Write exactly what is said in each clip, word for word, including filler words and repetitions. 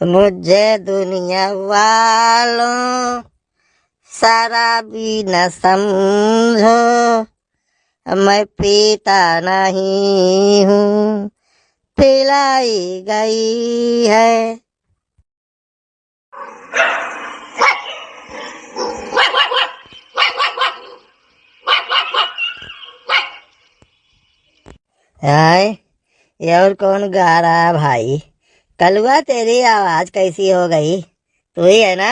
मुझे दुनिया वालों शराबी न समझो, मैं पीता नहीं हूँ, पिलाई गई है। आय, ये और कौन गा रहा है भाई? कलुआ, तेरी आवाज कैसी हो गई? तू ही है ना?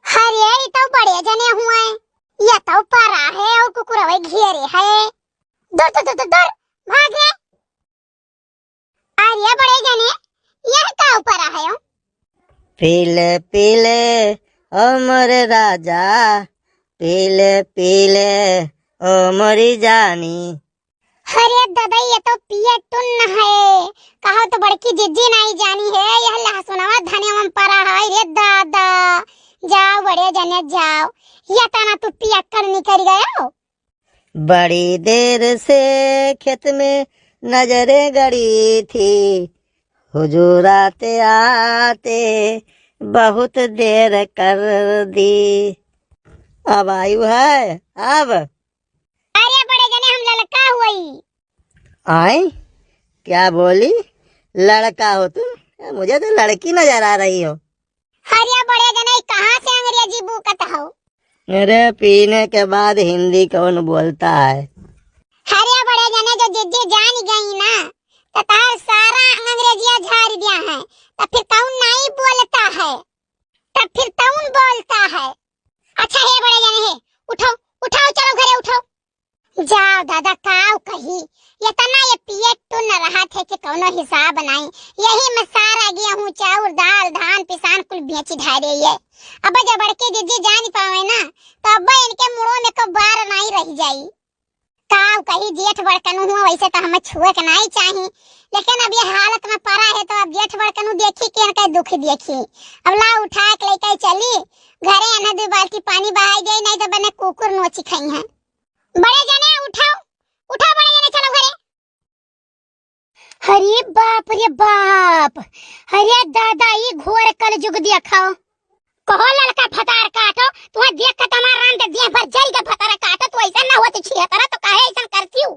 अरे, ये तो बड़े जने हुए, ये तो परा है और कुकुरवे घेरे है। दूर, दूर, दूर, दूर, दूर, भाग रे। अरे बड़े जने, यह का ऊपर आयो? पीले पीले ओ मोरे राजा, पीले पीले ओ मोरी जानी। अरे दादा, ये तो पिए टुन्न है, कहो तो बड़की जिज्जी नहीं जानी है, यह लहसुनवा धनिया में परा है रे दादा। जाओ बड़े जने जाओ, ये तना तू पियक्कड़ निकल गयो। बड़ी देर से खेत में नजरें गड़ी थी, हुजूर आते आते बहुत देर कर दी। अब आयु है, अब। अरे बड़े जने, हम ललका हुई। आए? क्या बोली? लड़का हो तुम? मुझे तो लड़की नजर आ रही हो। अरे बड़े जने, कहाँ से अंग्रेजी बूकत हो? अरे, पीने के बाद हिंदी कौन बोलता है? अरे बड़े जने, जो जिज्जी जान गई ना, तो तार सारा अंग्रेजिया झाड़ दिया है, तो फिर कौन नहीं बोलता है? तब फिर कौन बोलता है? अच्छा हे बड़े जने हे, उठो, उठाओ, चलो घरे उठो। जाओ दादा, काव कही, इतना ये पिए टुन्न रहत है कि कौनो हिसाब नहीं। यही में सारा गेहूं, चाउर, दाल, धान, पिसान कुल बेची धारे ये। अब जब बड़के जिज्जी जान पावे ना, तो अब इनके मुड़ो में को बार नहीं रह जाई। काव कही, जेठ बड़कनू हुआ, वैसे तो हमें छुए के नहीं चाही, लेकिन अब ये हालत में परा है, तो अब जेठ बड़कनू देखी कि इनका दुख देखी। अब ला उठा के लेके चली घरे, इन्हें दो बाल्टी पानी बहाई दे, नहीं तो बने कुकुर नोची खाई हैं। बड़े जने उठाओ, उठाओ बड़े जने, चलो घरे। अरे बाप रे बाप, अरे दादा, ई घोर कलजुग देखाओ। कहो ललका भतार काटो, तुम्हें देख के तुम्हार राम दे देह भर जल के भतार काटो, तू ऐसा ना होती छिहत्तरा तो काहे ऐसा करती हो?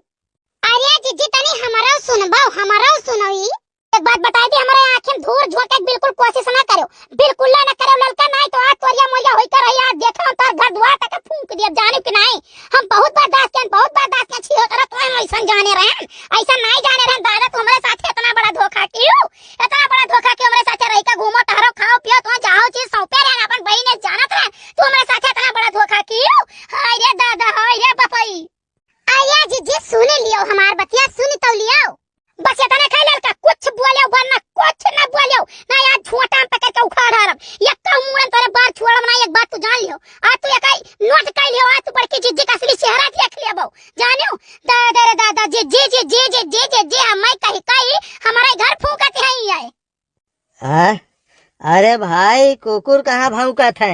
अरे जिज्जी, तनी हमरो सुनबो, हमरो सुनोई। एक बात बताई दी, हमारे आँखें में धूर झोंके के बिल्कुल कोशिश ना करो, बिल्कुल ना करो ललका, नहीं तो आज तोरिया मोरिया होई कर रही, आज देखो हम तार घर द्वार तक फूंक दिए, जाने कि नहीं। हम बहुत बर्दाश्त किए, बहुत बर्दाश्त किए, छिहत्तरा तो हम ऐसा जाने रहे, ऐसा नहीं जाने रहे दादा, तू हमारे साथ इतना बड़ा धोखा कियो, इतना बड़ा धोखा कि हमारे साथ रह के घूमो टहरो खाओ पियो, तू जहाँ चीज सौंपे रहे अपन बहिन ने जानत रहे, तू हमारे साथ इतना बड़ा धोखा कियो। हाय रे दादा, हाय रे बपई। अरे जिज्जी, सुन लियो हमार बतिया, सुन तो लियो। बस इतने कह ललका, कुछ बोले वरना कुछ न बोले, ना आज झोंटा में पकड़ के उखाड़ हारब। एक कहूँ मुड़न तोरे बार छोड़ब ना, एक बात तू जान लियो। आज तू एक नोट कर लियो, आज तू बड़की जिज्जी का असली चेहरा देख लेबो। जानियो, दादा रे दादा, जिज्जी, जिज्जी, जिज्जी, जिज्जी, हम मैं कही कही, हमारे घर फूंकत है ये। हाँ? अरे भाई, कुकुर कहाँ भौंकत है?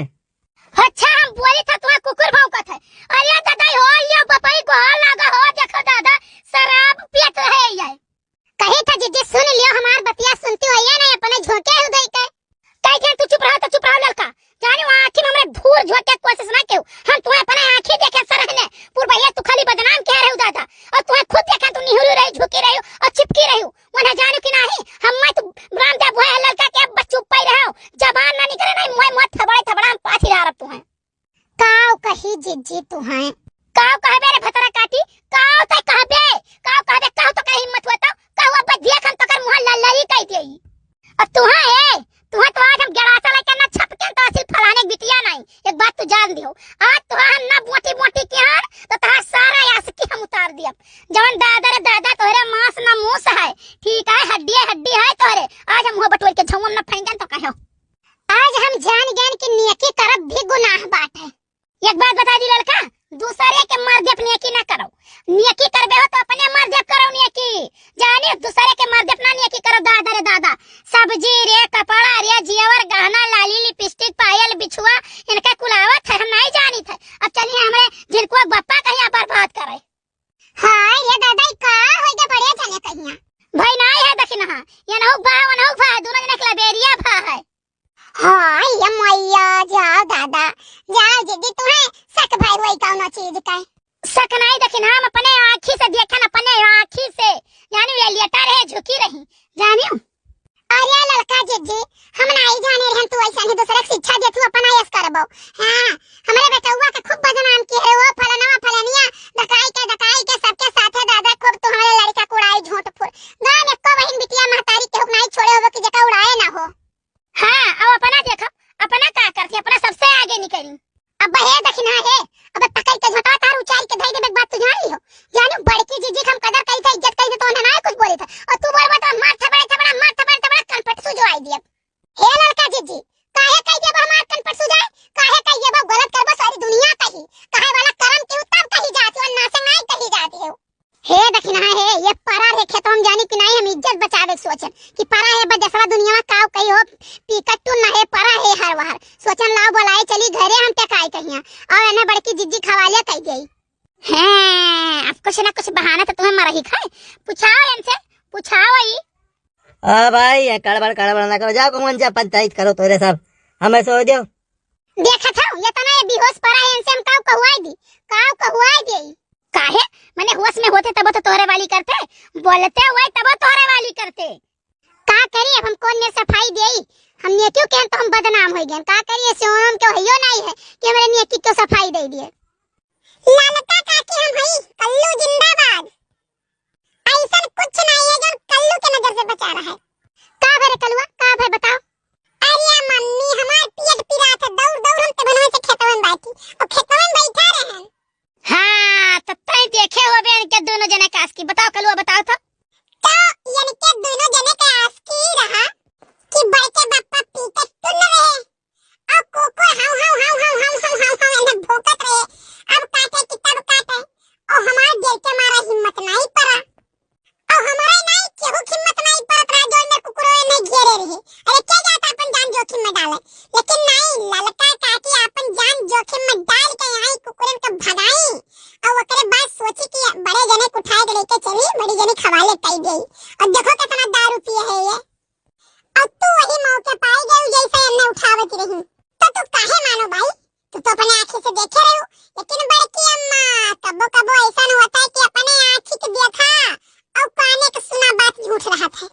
अच्छा, हम बोली था तुम्हारा कुकुर भौंकत है। अरे दादा, हो लियो बपई, गोहा लागा हो, देखो दादा, शराब पियत रहे ये। कही था जिज्जी, सुन लियो हमार बतिया, सुनती हो या नहीं, अपने झोंके हो गई के। कही थे तू चुप रहो तो चुप रहो ललका, जाने वहाँ आँखी में हमरे धूर झोंके कोशिश ना केहू, हम तुम्हें अपने आँखी देखे सर रहने, पूर्वहिया तू खाली बदनाम कह रहे हो दादा, और तुम्हें खुद देखे तू निहुरी रही, झुकी रही हो और चिपकी रही हो। वना जानू कि नाही, हम्मै तो रामदेव भोया ललका के बस चुप्पै रहो, जबान ना निकरे नाही, मोय मोय थबड़े थबड़ा हम पाछी रहा रब तुहैं। काव कही जिज्जी तुहैं? काव कहबे रे भतरा काटी, काव तै कहबे, काव कहबे, काव तो कहे हिम्मत हुआ तो, काव अब देख हम तकर मुहा लल्लरी कह देई। अब तुहैं है, तुहैं तो आज हम गड़ासा लइके ना छपके तो असिल फलाने के बिटिया नाही। एक बात तू जान दियो, आज तुहैं हम ना बोटी बोटी के हन, तो तहार सारा आशिकी हम उतार दियब। जवन दादा रे दादा तोहरे मांस ना मूस है, ठीक है, हड्डी हड्डी है तोहरे। आज हम मुंह बटोर के झौवन ना फेंकन तो कहो। आज हम जान गए कि नेकी करब भी गुनाह बाटे। एक बात बता दी ललका, दूसरे के मर्दे पे नेकी ना करो, नेकी करबे हो तो अपने मर्दे पे करो नेकी। जानी, दूसरे के मर्दे पे ना नेकी करो, दादा रे दादा। सब्जी रे, कपड़ा रे, जेवर, गहना, लाली, लिपस्टिक, पायल, बिछुआ, इनके कुल आवत है, हम नहीं जानित है। अब चली हमरे झिनकुआ बप्पा कहिया बर्बाद करे। हाय रे दादा, ई का होई गे बड़े जने कहिया? भाई नाई है, देखी ना, ये नहुक भा, वो नहुक भा, दोनों जने के लबेरिया भा है। हाय ये मैया, जाओ दादा, जाओ जिज्जी, तुम्हें शक भय हुई कौनो चीज का? शक नाई, देखी ना, हम अपने आँखी से देखेन, अपने आँखी से, जानी ये लेटा रहे, झुकी रही, जानियो। अरे ललका जिज्जी, हम नाई जाने रहन तू ऐसा ही दूसरे के शिक्षा देत हूँ, अपन आयस करबो। हाँ, हमरे बेटउआ के खूब बदनाम किहे हो, फलनवा फलनिया, डकाई के, डकाई के सबके साथे दादा खूब तू हमरे लड़का कुड़ाई झूठ फूल। गाँव में एको बहिन बिटिया महतारी केहू नाई छोड़े होबो कि जेका उड़ाए ना हो। हाँ, अब अपना देखो, अपना का करती, अपना सबसे आगे निकली। अब हे दखिनहा हे, अब पकड़ के झोंटवा तार उचार के धई देबे के बात तू जान लिहो। जानू बड़की जिज्जी के हम कदर करी थे, इज्जत करी थे, तो उन्हें ना कुछ बोली थे। और तू बोलबा तो मार थपड़ा थपड़ा, मार थपड़ा थपड़ा, कनपट सुजवाई दियब। हे ललका जिज्जी, काहे कही देबो हमार कनपट सुजाए? काहे कही देबो? गलत करबो सारी दुनिया कही। कहे वाला करम के तब कही जाती हो, ना से नहीं कही जाती हो। हे दखिनहा हे, ये परा रे खेत हम जानी कि नहीं, हम इज्जत बचावे के सोचन कि परा हे बजसवा दुनिया में काव कही हो, पीकट्टू ना हे, परा हे हर वहर। सोचन लाओ बोलाए चली घरे हम टेकाई कहिया, और एने बड़की जिज्जी खवालिया कही गई। हैं, अब कुछ ना कुछ बहाना तो तुम्हें मरही खाए। पुछाओ इनसे, पुछाओ ई। आ भाई, ये कड़बड़ कड़बड़ ना करो, जाओ कौन जा पंचायत करो तोरे सब, हमें सो दो। देखत हौ, ये तना ये बेहोश परा है, इनसे हम काव कहुआई दी, काव कहुआई दी। काहे? मने होश में होते तब तो तोहरे वाली करते, बोलते हुए तब तोहरे वाली करते। का करी अब हम कौन ने सफाई देई? हम नेकियो के तो हम बदनाम हो गए। का करी, ऐसे ओनम क्यों हइयो नहीं है कि हमरे नेकी क्यों सफाई दे दिए। ललका काकी हम हई, कल्लू जिंदाबाद। ऐसन कुछ नहीं है जो कल्लू के नजर से बचा रहा है। का भरे कलुआ, का भरे बताओ? अरे मम्मी, हमार पेट पिरात है, दौड़ दौड़ हम तबनवे से खेतवन बाटी और खेतवन बैठा रहन। हाँ, तो तय देखे होबे इनके दोनों जने कास की। बताओ कलुआ, बताओ तो। तो इनके दोनों जने के आस की रहा कि बड़के बापा पी के टुन रहे और कुकुर हाउ हाउ हाउ हाउ हाउ हाउ हाउ हाउ एने भौंकत रहे। अब काटे कि तब काटे, और हमार डर के मारा हिम्मत नहीं पड़ा। और हमारे नहीं केहू के हिम्मत नहीं पड़त रहा, जो एने कुकुरो एने घेरे रहे। अरे के जाता अपन जान जोखिम में डाले, लेकिन नहीं, ललका काकी अपन जान जोखिम में डाल के यहाँ कुकुरन के भगाई। और ओकरे बाद सोची कि बड़े जने के उठाए के लेके चली, बड़ी जने खवाले कई गई। और देखो कितना दारू पिए है ये। और तू वही मौके पाई गई जैसे एने उठावत रही। तो तू काहे मानो भाई? तू तो अपने आँखी से देखे रहो, लेकिन बड़की अम्मा, कबो कबो ऐसा न होता है कि अपने आँखी के देखा और काने के सुना बात झूठ रहत है।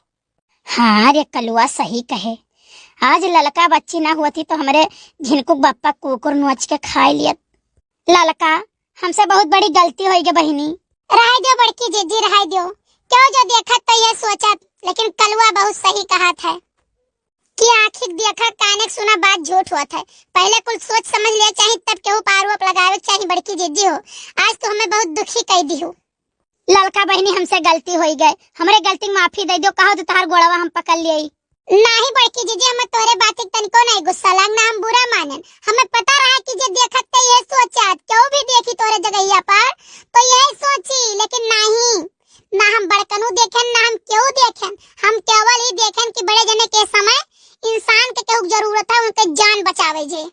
हाँ रे कलुआ, सही कहे। आज ललका बच्ची ना होती तो हमरे झिनकुक बप्पा कुकुर नोच के खाए लियत। ललका, हमसे बहुत बड़ी गलती होई गे बहिनी। रहे दियो बड़की जिज्जी, रहे दियो। क्यों जो देखत तो ये सोचत, लेकिन कलुआ बहुत सही कहत है कि आँखी के देखा, काने के सुना बात झूठ होत है। पहले कुल सोच समझ लिया चाही, तब केहू पर आरोप लगावे के चाही। बड़की जिज्जी हो, आज तो हमें बहुत दुखी कई दी हो। ललका बहिनी, हमसे गलती होई गए, हमरे गलती के माफी दे दो, कहो तो तोहार गोड़वा हम पकड़ लिये। नाही बड़की जिज्जी, हमें तोहरे बात के तनिको नहीं गुस्सा लाग, ना हम बुरा मानन। हमें पता रहा कि जे देखत ते ये सोचत, केहू भी देखी तोहरे जगहिया पर तो यही सोची, लेकिन नाही, ना हम बड़कनू देखेन, ना हम केहू देखेन, हम केवल ही देखेन कि बड़े जने के समय इंसान के केहू के जरूरत है, उनके जान बचावे जे।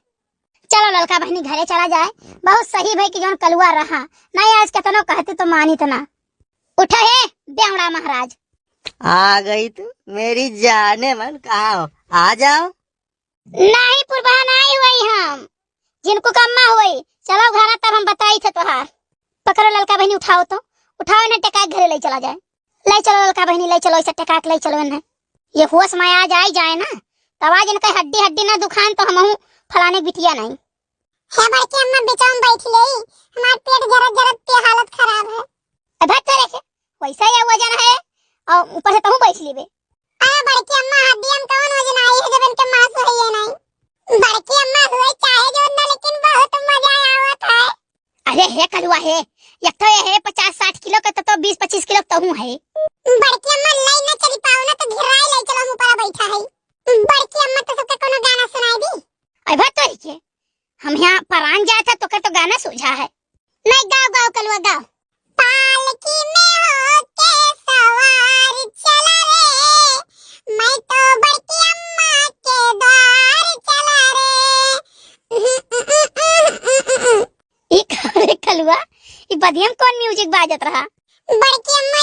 चलो ललका बहिनी घरे चला जाए, बहुत सही भई कि जौन कलुआ रहा, नहीं आज केतनो कहती तो मानित ना। उठो हे बेवड़ा महाराज। आ गई तू मेरी जाने मन, कहाँ हो? आ जाओ। नहीं पुरबा नहीं हुई हम, झिनकुक अम्मा हुई। चलो घरा तब हम बताई थे तोहार। पकड़ो ललका बहिनी, उठाओ तो, उठाओ इन्हें टेकाए घरे ले चला जाए। ले चलो ललका बहिनी, ले चलो, इसे टेकाए के ले चलो इन्हें। ये होश में आ जाए, जाए ना, तब आज इनके हड्डी हड्डी ना दुखान तो हमहू फलाने बिटिया नहीं। हे बड़की अम्मा, बिचाम बैठ गई, हमार पेट जरत जरत के हालत खराब है। अबे तेरे के वैसा ही वजन है और ऊपर से तहू बैठ लेबे। अरे बड़की अम्मा, हड्डी हम कौन वजन आई है जब इनके मांस है ये नहीं। बड़की अम्मा हुए चाहे जो ना, लेकिन बहुत मजा आवत है। अरे हे कलुआ हे, एक तो ये है पचास साठ किलो का, तो, तो बीस पच्चीस किलो तहू है। बड़की अम्मा लाई ना चली पाओ ना, तो घिराई लाई चलो, हम ऊपर बैठा है। बड़की अम्मा तो सबके कोनो गाना सुनाई दी। अबे तोरी के, हम यहाँ परान जाए था, तोके तो गाना सूझा है। नहीं, गाओ, गाओ, कलुआ, गाओ। पालकी में होके सवार चला रे, मैं तो बड़की अम्मा के द्वार चला रे। ई का रे कलुआ, ई बधिया में कौन music बाजत रहा? बड़की अम्मा